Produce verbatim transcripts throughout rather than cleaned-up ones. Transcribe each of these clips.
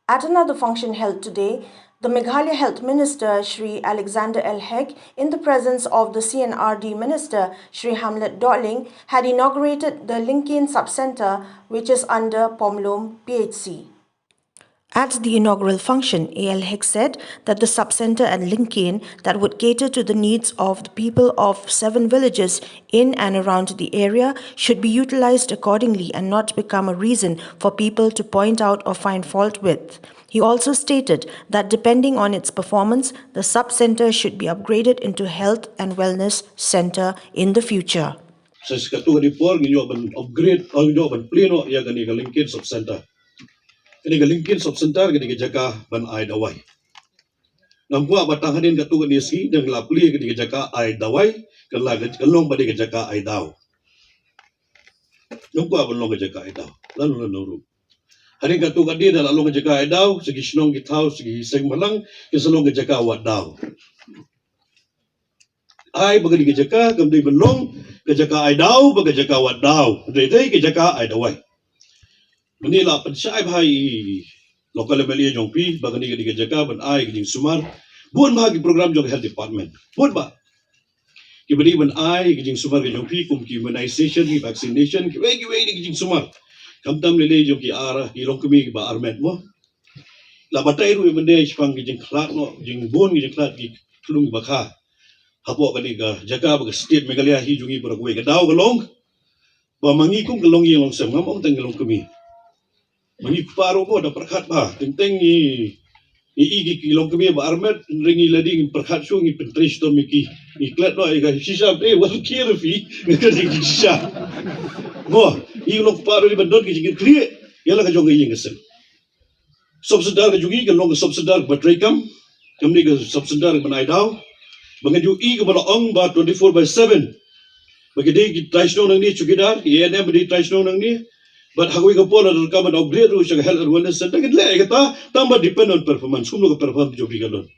At another function held today, the Meghalaya Health Minister Shri Alexander L Hek, in the presence of the C and R D Minister Shri Hamlet Dohling, had inaugurated the Lingkein Sub-Centre, which is under Pomlum P H C. At the inaugural function, A L Hek said that the sub-centre at Lingkein that would cater to the needs of the people of seven villages in and around the area should be utilised accordingly and not become a reason for people to point out or find fault with. He also stated that depending on its performance, the sub-centre should be upgraded into health and wellness centre in the future. Sa katto katne por ngin ïoh ban upgrade, ngin ïoh ban plie noh ïa kane ka Lingkein Sub Centre. Kane ka Lingkein Sub Centre kane ka jaka ban ai dawai. Ngam kwah ba tang hadien katto katne sngi dang la plie kane ka jaka ai dawai, kan la ka long ba dei ka jaka ai daw. Ngam kwah ban long ka jaka ai daw. Lano lano ruh. Hadien katto katne da la long ka jaka ai daw, sa ki shnong ki thaw, sa ki seng bhalang, ki sa long ka jaka wad daw. Ai ba kane ka jaka kam dei ban long ka jaka ai daw, ba ka jaka wad daw. Dei dei ka jaka ai dawai. Mynne la pynshai bha i local M L A jong phi ba kane ka dei ka jaka ban ai ka jingsumar. Bun bha ki program jong ka health department. Bun bha. Ki ba dei ban ai ka jingsumar ka jong phi kum ki immunization, ki vaccination, kiwei kiwei de ki jingsumar. Khamtam lei lei jong ki ar, ki longkmie ki ba armet mo. La batai ruh mynne shaphang ki jingkhlad noh, jingbun ki jingkhlad ki khlung ki ba kha. Hapoh kane ka jaka ba ka state Meghalaya hi jong ngi baroh kawei ka daw ka long ba ma ngi kum ka longïing longsem, ngam ong tang ka longkmie. Ma ngi kpa ruh mo da pyrkhat bha, teng teng ngi, ngi i ki, ki longkmie ba armet, hynrei ngi lade ngi pyrkhat shuh, ngi pyntrei shitom ïa ki. Ngi klet noh ïa ka shisha, eh, wat khie ruh phi, nga klet ïa ki shisha. Mo, ngi long kpa ruh dei ban don ki jingkitkhlieh ïa la ka jong ka ïing ka sem. Sub centre ka jong ngi kan long ka sub centre kaba treikam, kam dei ka sub centre kaba nai daw. Ba ngan ïohi kaba la ong ba twenty-four by seven. Ba ki dei ki trai shnong nangne chowkidar, ki A N M ba dei trai shnong nangne. Bad ha kawei ka por la donkam ban upgrade ruh sha ka health and wellness centre, kin leh ïa kata, tang ba depend on performance, kumno ka performance jong phi ka don.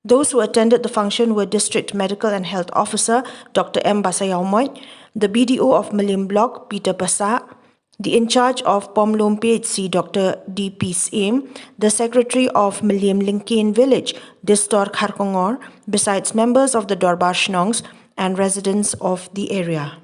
Those who attended the function were District Medical and Health Officer Doctor M Basaiawmoit, the B D O of Mylliem Block, Peter Passah, the in-charge of Pomlum P H C, Doctor D P Syiem, the secretary of Mylliem Lingkein Village, Distor Kharkongor, besides members of the Dorbar Shnongs and residents of the area.